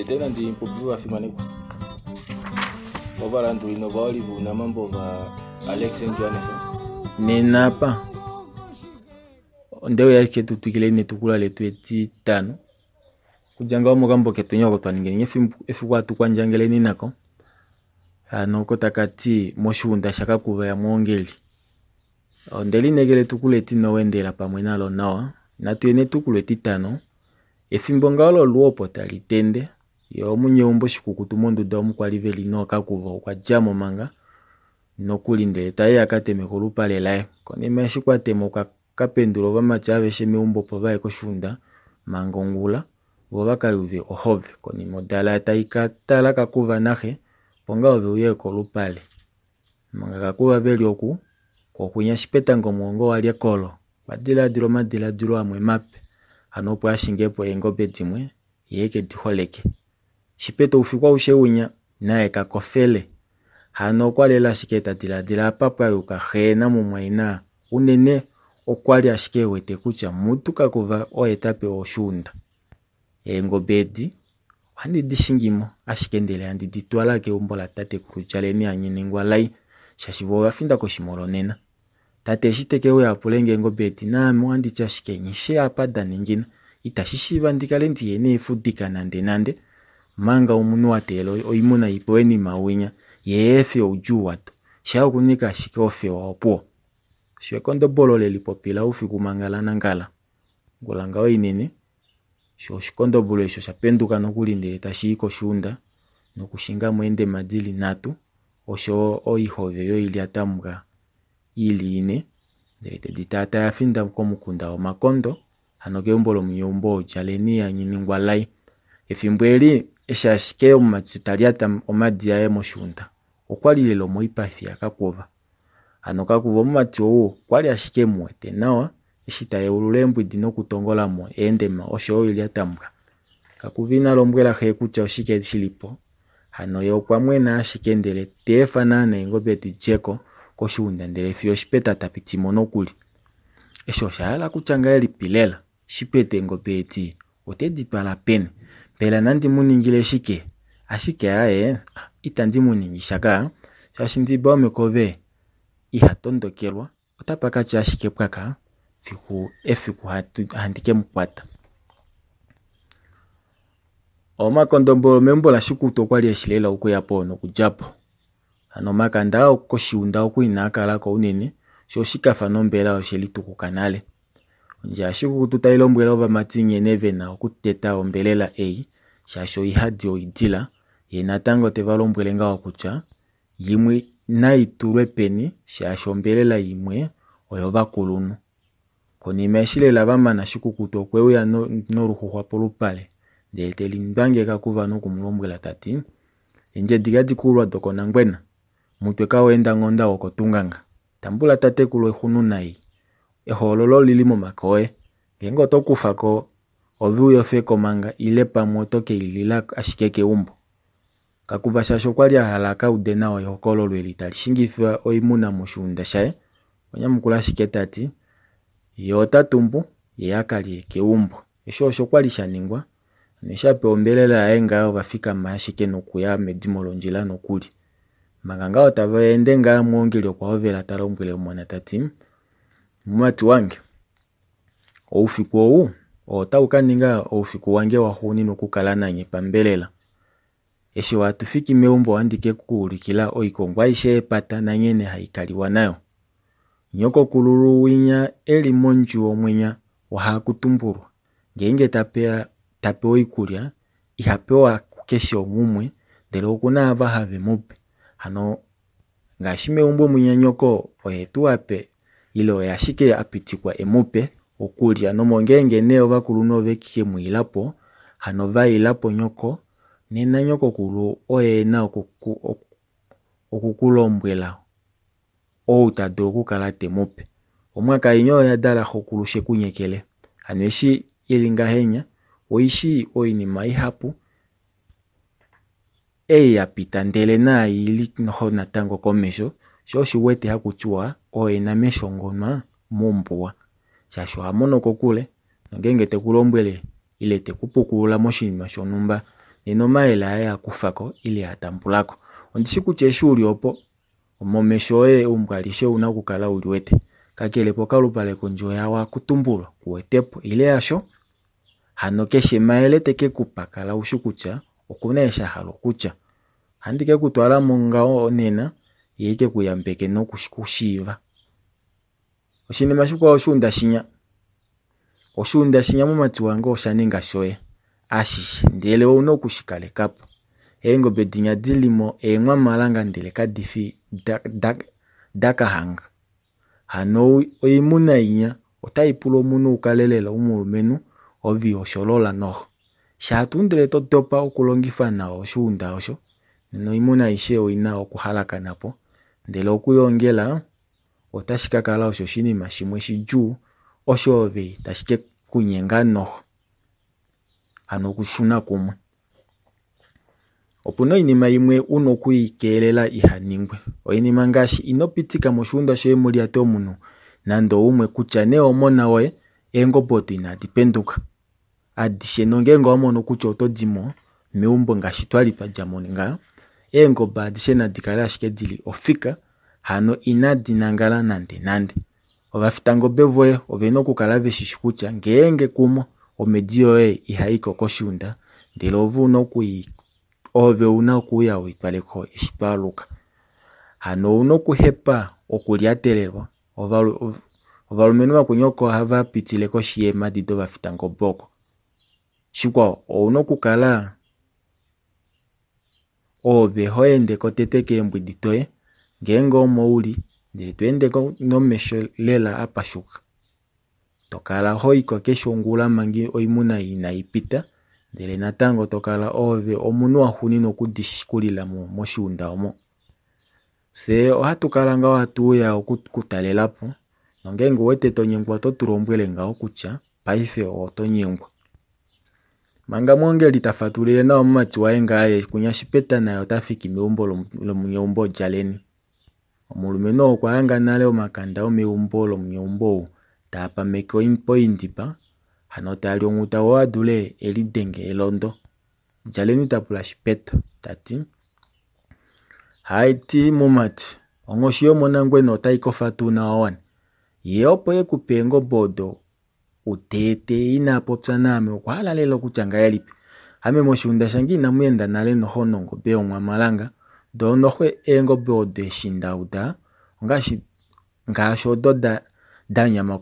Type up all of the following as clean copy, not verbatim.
Tete nandi popi ovafimanekwa ovalanduli novaholi vounamambo va Alex Johannes. Nena apa onde uya ashike tu twikile netukulwa letu etitano kudja ngaho mokambo ketu oko twa ningeni efiku hatu kwandjangeleni nako hano oko taka ti moshiunda shakakuva yamwoongeli. Onde lineekela etukulwa etine owa endela pamwe nalo nawa. Natu ye netukulwa etitano. Efimbo ngaho loluo opo tali tende ye omunyeumbo shikukutu monduda omu kwali veli nookakuva okwa dja mo manga nokuli ndele tayi a ka teme kolupale laye. Konima eshi kwa tema okwa ka pendula ovamati aveshe meumbo opo vaye koshiunda manga ongula vo va ka yuve ohove. Konima odala tai ka tala kakuva naxe opo ngaho ve uye kolupale. Manga kakuva veli oku kokwinya Shipetango omuhongo waLyekolo okwa dilaadila omadilaadilo amwe mape hano opo a shinge po eengobe dimwe ye eke di holeke. Shipeta oufiku aushe winya naye ka kofele. Hano okwa lela ashike ta dilaadila apa pwa yuka xe namumwaina unene okwa li ashike e wete kutya mutu kakuva oye ta pewa oshiunda. Eengobe edi ohandi di shingi mo ashike ndele handi di twala keumbo latatekulu Djaleni Hanyenengwalai shaashi vo ova finda koshimolo nena. Tate eshi te ke uya a pule nge eengobe edi naame ohandi ti ashike nghishe apa da ningina. Itashi shiiva ndi kale ndihena eefudika nande nande manga omunhu wa teelela oimuna i pewe nima winya ye eefe oudjuu wado. Shaa okunyika ashike ofewa opuwo. Sho ekondobolo le lipopila oufiku manga la nangala. Ongula ngaho inene sho oshikondobolo eshi osha penduka nokuli ndele tashi i koshiunda nokushinga mo eendema di li nhatu osho oihove yoilyatambwa i li ine ndele tedi taataya finda komukunda womakondo hano keumbo lomunyeumbo Djaleni Hanyenengwalai. Efimbo eli eshi ashike omumati ta lyata omadi aye moshiunda okwa li lela omoipafi yaKakuva. Hano Kakuva omumati ou okwa li ashike e mu wete nawa eshi ta yeulula eembwidi nokutongola mo eendema osho yo oilyatambwa. Kakuva ina lombwela xe kutya oshike shi li po. Hano ye okwa mwena ashike ndele ta efa naana eengobe di dje ko koshiunda ndele fiyo Shipeta ta piti mo nokuli. Eshi osha hala kutya ngahelipi lela? Shipeta eengobe edi ote di twala peni? Mbela nandi mu ningile shike? Ashike aaye, itandi mu ningi sha kaa, shaashi Ndiba womekove iha tondokelwa, otapa ka tya ashike pwaka fiku efiku handi ke mu kwata. Omakondombolo meumbo laShikutu okwa li eshi lela okuya po nokudja po. Hano omakanda oo koshiunda oku inaa kala ko unene, sho oshikafa nombela oshe litukuka nale. Ondja yaShikukutu tai lombwele ovamati nghene ve na okuteta ombelela ei, shaashi oihadi oidila, ye natango te va lombwele ngaho kutya yimwe nai tulwe peni shaashi ombelela imwe oyovakulunhu. Konima eshi lela va mana Shikukutu okwe uya noluxuxwa polupale ndele te lindwange Kakuva noku mu lombwela ta ti, Eendjedi kadi kuulwa dokonangwena, mutwe kaweenda nghoonda wokotunganga. Tambula tatekulu exunu nai. Ehoololo oli li momake oye. Ngeenge oto kufa ko ove u yofe ko manga ile pamwe oto ke i lila ashike keumbo. Kakuva shaashi okwa li a hala a ka ude nawa ehokololo eli tali shingifa oimuna moshiunda shaye, okwa nyamukula ashike ta ti, ye ota tumbu ye a ka lye keumbo. Eshi osho kwa li sha ningwa, hano eshi a pewa ombelela yaye ngaho ova fikama ashike nokuya medimo londjila nokuli. Manga ngaho tava ende ngaa Mwoongeli okwa hovela ta lombwele omona ta ti, Mumati wange, oufiku ou otau ka ninga oufiku wange waxuuninwa okukala nanye pambelela. Eshi hatu fiki meumbo ohandi ke ku ulikila oikongo aishe yepata nanghene hai kaliwa nayo. Nyokokululu winya e li mondjuwo mwenya ohakutumbulwa. Ngeenge ta pewa oikulya, iha pewa kukeshe umwe, ndele oku na ava have mu pe. Hano ngaashi meumbo mwinya nyoko oye tuu a pe ile oye ashike a pitikwa e mu pe okulya. Nomongeenge nee ovakulunhu ove ke mu ila po, hano va ila po nyoko, nena nyokokulu oye e na oku ku lombwela ou ta dulu okukala te mu pe. Omwakainhu oye a dala xokulu she ku nyekele. Hano eshi i li ngahenya, oi shii oinima ihapu ei ya pita ndele naai i li noho natango komesho, sho oshi wete haku tiwa oye namesho ngonwa mombuwa. Shaashi oha mono kokule, nongeenge te ku lombwele ile te ku pukulula moshinima shonhumba, Nena omayele aye a kufa ko ile a tambula ko. Ondi shi kutya eshi u li opo, momesho oye eumbo alishe ou na okukala u liwete. Kakele pokalupale kondjo yawakutumbulwa ku wete po, ile hasho? Hano keshe mayele te ke ku pa kala u shi kutya oku na eshi a hala okutya. Ohandi ke ku twala mo ngaho nena, ye e ke ku yambeke noku ku shiiva. Oshinima shikwao oshuunda shinya. Oshuunda shinya mumati wange osha ninga shoye ashishe ndele ou na oku shi kaleka po. Eengobe dinya di li mo eenghwamalanga ndele kadi fi dakahanga. Hano oimuna inya otai pula omunhu u kale lela omulumenhu ove iho sholola noho. Shaa tuu ndele to dopa okulongifa nawa oshuunda osho, nena oimuna aishe oi na okuhalakana po, ndele okuyoongela otashi ka kala osho oshinima shimwe shidjuu osho ove tashi ke ku nyenga noho. Hano okushuna kumwe. Opu na oinima imwe u na oku i keelela iha ningwe. Oinima ngaashi ino pitika moshuunda shoye mu lyate omunhu nande oumwe kutya nee omona woye, eengobe odo inadi penduka adishe nongeenge owa mono kutya oto di mo meumbo ngaashi twa li twa dja mo ngaho, eengobe adishe nadi kale ashike di li ofika, hano inadi nangala nande nande. Ovafitangobe voye ove na okukala ve shi shi kutya ngeenge kumo omhedi yoye ihai ko koshiunda, ndele ove u na oku ove u na okuuya u i twale ko eshi to aluka. Hano ou na okuhepa okulyatelelwa. Ovalumenhu vakweni oko hava pitile koshi yeemhadi dovafitangobe oko. Shikwao, ou na okukala ove ho ende ko tete keembwidi doye ngeenge omo u li, ndele to ende ko nomesho lela a pashuka. To kala ho i ko keshe ongula manga oimuna inai pita, ndele natango to kala ove omunhu waxuuninwa okudishikulila mo moshiunda omo. Fye ohatu kala ngaho hatu uya oku ku talela po, nongeenge u wete to nyengwa oto tu lombwele ngaho kutya paife oto nyengwa. Manga Mwongeli ta fatulile nawa omumati waye ngaa ye kunya Shipeta naye ota fiki meumbo lomunyeumbo Djaleni. Omulumenhu oo okwa hanga nale omakanda omeumbo lomunyeumbo ou taa pameke poindipa, hano taa li onghuta wo a dule e lidenge elondo. Djaleni ta pula Shipeta ta ti, Haiti mumati, onghoshi yomonangwena otai kofa tuu nawa wani? Ye opo e ku pe eengobe odo uteete ina popya naame okwa hala lela okutya ngahelipi? Ame moshiunda shange inamu enda nale noho nongobe yomwamalanga, doo noho eengobe odo eshi nda uda ongaashi ngaashi odo da nyama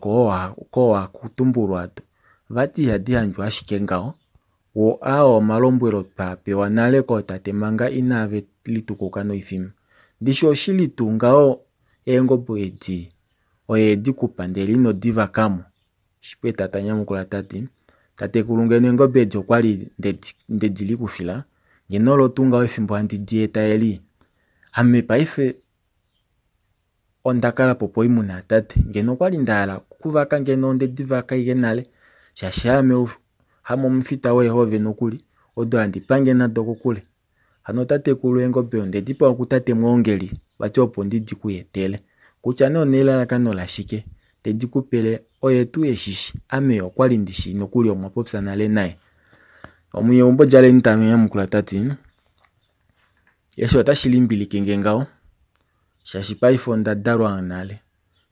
koohakutumbulwa ado, vati ihadi yandjwa ashike ngaho. Wo aa omalombwelo twa pewa nale kootate manga inave litukuka noifima. Ndishi oshili tuu ngaho eengobe edi oye di kupa ndele ino di vaka mo? Shipeta ta nyamukula ta ti, Tatekulu ngeno eengobe edi okwa li nde di likufila, ngeno olo tuu ngaho efimbo handi di eta eli. Ame paife onda kala po poimuna yatate, ngeno okwa li nda hala okuvaka ngeno onde di vaka ashike nale, shaashi ame hame omufita weehove nokuli, odo handi pange nado kokule. Hano tatekulu eengobe onde di pewa kutate Mwoongeli, vati opo ndi di ku etele. Kutya nee onelalakano lashike, te di ku pele oye tuu eshishi, ame okwa li ndi shii nokuli omwa popya nale naye. Omunyeumbo Djaleni ta nyamukula ta ti, Eshi otashi limbilike nge ngaho, shaashi paife onda dalwa nale.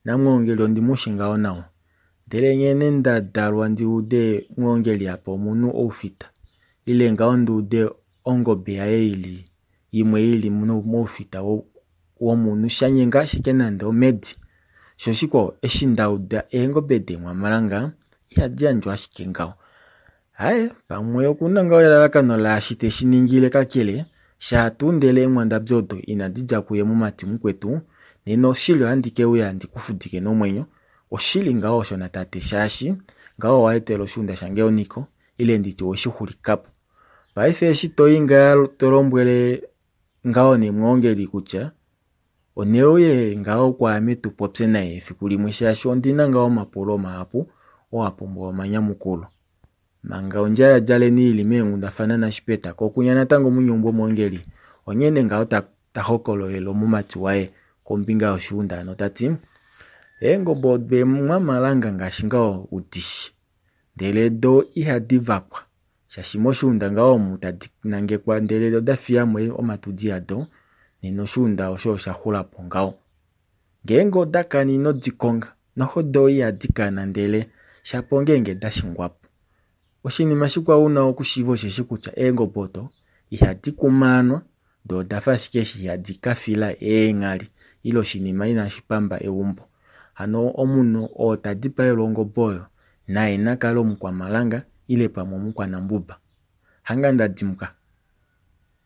NaMwoongeli ondi mu shi ngaho nawa. Ndele nghene nda dalwa ndi ude Mwoongeli apa omunhu oufita, ile ngaho ndi ude ongobe yaye ili imwe ili moufita womunhu sha nyenga ashike nande omhedi. Sho shikwao, eshi nda uda eengobe deemwamalanga ihadi yandjwa ashike ngaho. Haye, pamwe oku na ngaho elalakano laashi te shi ningile kakele, shaa tuu ndele eemwandabi odo inadi dja kuye mumati mukwetu, nena oshili ohandi ke uya ndi ku fudike nomwenyo. Oshili ngaho osho natate shaashi ngaho owa etela oshuunda shange onhiko, ile nditye owe shi xulika po. Paife eshi to i ngaha to lombwele ngaho nee Mwoongeli kutya one uye ngaho kwaame tu popye naye efiku limwe shaashi ondi na ngaho omapulo mahapu oo a pumbwa omanyamukulo. Manga ondja yaDjaleni i li meenghundafana naShipeta kokunya natango omunyeumbo Mwoongeli onghene ngaho ta hokololele omumati waye kombinga yoshuunda hano ta ti, Eengobe odo eemwamalanga ngaashi ngaho udishi, ndele do ihadi vakwa. Shaashi moshiunda ngaho omu tadi nangekwa ndele oda fiya mo omatudi ado, nena oshiunda osho osha xula po ngaho. Ngeenge oda kana ino di konga, noho do ihadi kana ndele shapo ongeenge da shingwa po. Oshinima shikwao una okushiiva osheshi kutya eengobe odo ihadi kumaanwa, doo odafa ashike eshi ihadi ka fila eenghali ile oshinima inashi pamba eumbo. Hano omunhu oo ta dipaelwa ongobe oyo naye na kale omukwamalanga ile pamwe omukwanambuba. Hanga nda dimuka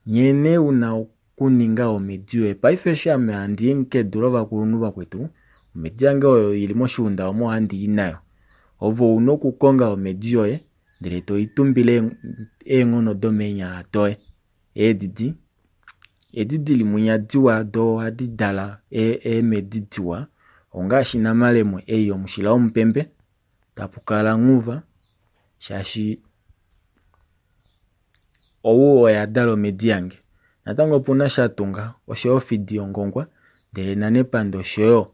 nghene una okuninga omhedi yoye. Paife eshi ame handi i kedu lovakulunhu vakwetu, omhedi yange oyo ili moshiunda omo ohandi i nayo. Ove una okukonga omhedi yoye ndele to i tumbile eenghono domeenyala doye. Eedidi edi dili mwinya diwa doo ohadi dala eemhedi diwa ongaashi Namalemo ei yomushila womupembe, tapu kala Nghuva shaashi ou oye a dala omhedi yange. Natango opuna Shatunga oshoyo Fidi yOngongwa ndele naNepanda oshoyo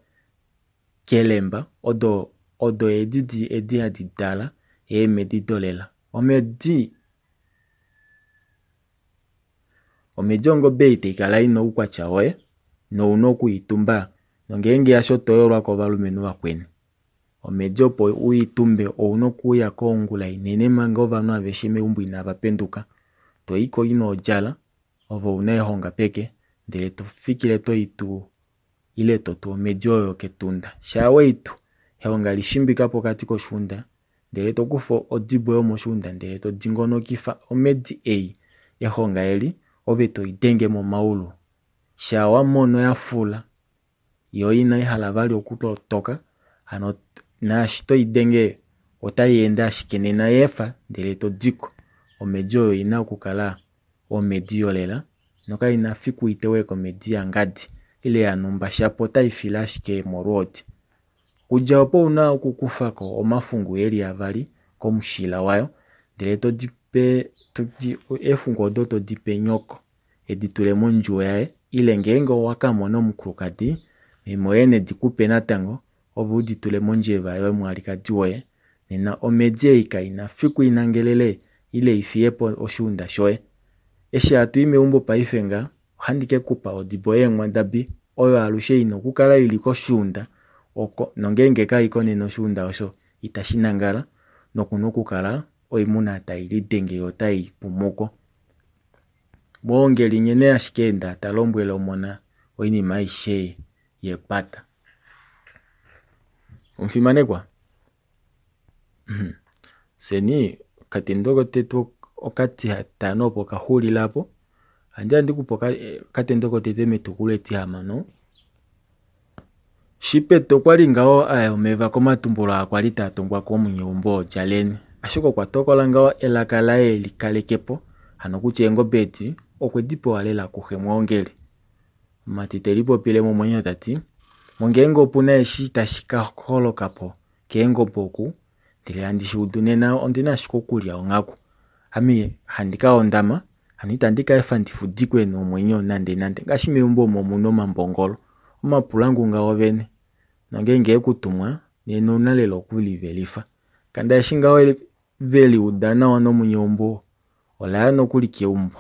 Kelemba odo odo eedidi edi hadi dala eemhedi dolela. Omhedi omhedi yongobe ei tai kala ina oukwatya woye nouna okuitumba nongeenge yasho toyolwa kovalumenhu vakweni. Omhedi opo uitumbe ouna okuuya kongula inene manga ovanhu aveshe meumbo inava penduka. Toiko ino djala ove ouna ehonga peke ndele tofikile toitu ile totu omhedi oyo ketunda. Shaa weitu ehonga lishimbika pokati koshiunda ndele tokufa odibo yomoshiunda ndele todingonokifa omhedi ei ehonga eli ove toidenge momaulu. Shaa wamono yafula yo inai hala vali okutotoka hano naashi toidenge otai ende ashike nena yeefa ndele todiko. Omhedi oyo oina okukala omhedi yolela nokaina fiku itewe komhedi yangadi ile yanumba shapo otai file ashike molwoodi. Kudja opo ouna okukufako omafungu eli avali komushila wayo ndele todipe eefungu odo todipe nyoko edi tule mondjuwo yaye ile ngeenge owakamona omukulukadi meme oye nedi kupe natango ove udi tule mondjeva yomwalikadi woye. Nena omhedi ei kaina fiku inangelele ile ifiyepo oshiunda shoye. Eshi hatu i meumbo paife nga ohandi ke kupa odibo yeenghwandabi oyo alushe ina okukala ili koshiunda oko nongeenge kaiko nena oshiunda osho itashi nangala nokuna okukala oimuna tai lidenge yo otai pumuko. Mwoongeli nghene ashike enda ta lombwele omona oinima aishe yepata. Omufimanekwa, fyeni okatendo kotete okatihatano opo kaxulila po. Handi handi kupe okatendo kotete metukulwa etihamano. Shipete okwali ngaho aya omeva komatumbulo aa kwali taa tungwa komunyeumbo Djaleni. Ashike okwa tokola ngaho elaka laye likalekepo, hano kutya eengobe edi okwe di pewa lela kuxe Mwoongeli. Mumati te lipopile momwenyo tati, mongeenge opuna eshi tashi ka holoka po keengobe oku, ndele handi shi udu nena ondina ashike okulya onghaku. Ame handi ka hondama, hano itandi ka efa ndi fudikwe nomwenyo nande nande ngaashi meumbo omo omuna omambongolo, omapulangu ngaho vene. Nongeenge ekutumwa nena ouna lela okulivelifa. Kanda eshi ngaho veliuda nawa nomunyeumbo olaya nokuli keumbo.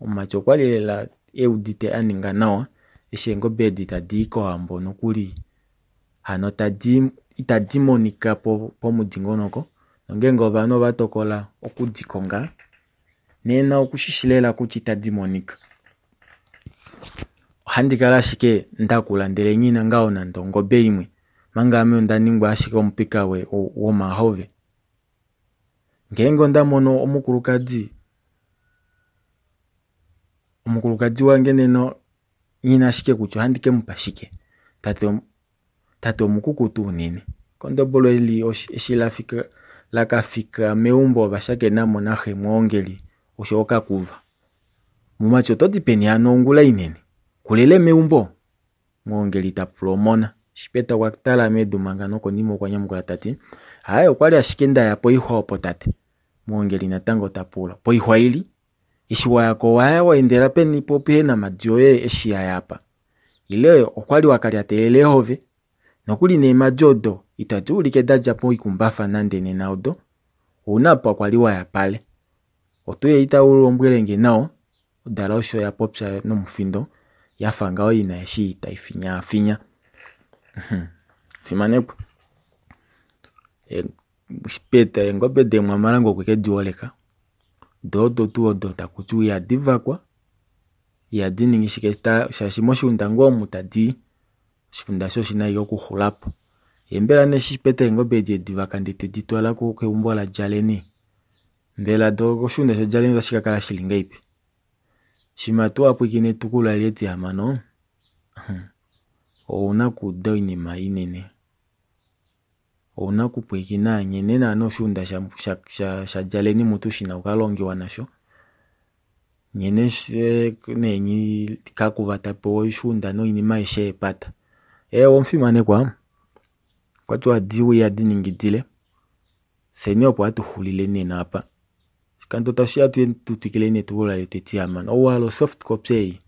Omumati okwali lela eudite a ninga nawa eshi eengobe edi tadi i kohambo nokuli hano tadi itadi monika po pomudingonoko nongeenge ovanhu ova tokola okudikonga nena okushishi lela kutya itadi monika. Ohandi kala ashike ndakula ndele nghina ngaho nande ongobe imwe manga ame onda ningwa ashike omupika womahove. Ngeenge onda mono omukulukadi wange nena nghina ashike kutya ohandi ke mupa shike. Tate omukukutu unene. Kondobolo eli eshi lakafika meumbo ovashakenamo naxe Mwoongeli osho okakuva. Mumati oto di peni hano ongula inene? Kulele meumbo? Mwoongeli ta pula omona. Shipeta okwa tala medu manga nokonima okwa nyamukula tati, aaye okwali ashike ndaya poixwa opo tate. Mwoongeli natango ta pula, poixwa ili? Eshi wayako waya waendela peni po pehe namadi oye eshi yaya apa? Ile okwali wakalyatelela eehove? Nokuli neemadi odo itadi ulike da dja poikumbafa nande nena odo ouna apa kwali waya pale. Oto ya ita u lombwele nge nawa, odala osho ya popya nomufindo ya fa ngaho ina eshi tai finyaafinya. Fimanekwa. Peta eengobe deemwamalango okwe ke di holeka. Doo odo tuu odo taku tiwa ihadi vakwa, ihadi ningi shike shaashi moshiunda ngoo omu tadi i, oshiunda eshi oshina ashike okuxulapo. Ye mbela nee eshi peta eengobe edi edi vaka ndee tedi twala keumbo laDjaleni, mbela do koshiunda shaDjaleni otashi ka kala shili ngahelipi? Shima tuu wapwiikine etukulwa eli etihamano, ouna okuuda oinima inene. Ouna okupwiikina nghene naana oshiunda shaDjaleni mutu shina okukalongiwa nasho. Nghene neenyi kakuva tapewa oshiunda noinima aishe yepata. Eewa omufimanekwa, okwa tiwa diwi ihadi ningi dile. Fyeni opo hatu xulile nena apa. Oshikando tashi ya tu twikileni etukulwa letu etihamano. Ou wahala osoft copy ei,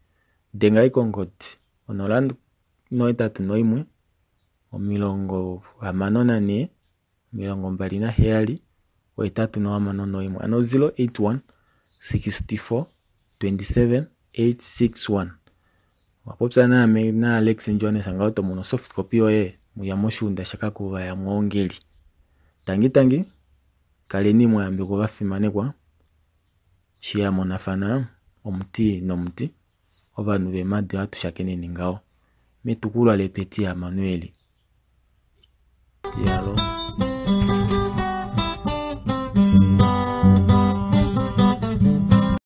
denga ashike ongodi 081 64 27 861. Ano 081 64 27 861. Wapopya naame naAlex Johannes ngaho to mono soft copy yoye muya moshiunda shakakuva yamwoongeli. Tangi tangi, kaleni mwayambekwa vafimanekwa. Shi yamonafana omuti nomuti, ovanhu veemadi ohatu shakeneni ngaho metukulwa letu etihamano eli. Yalo.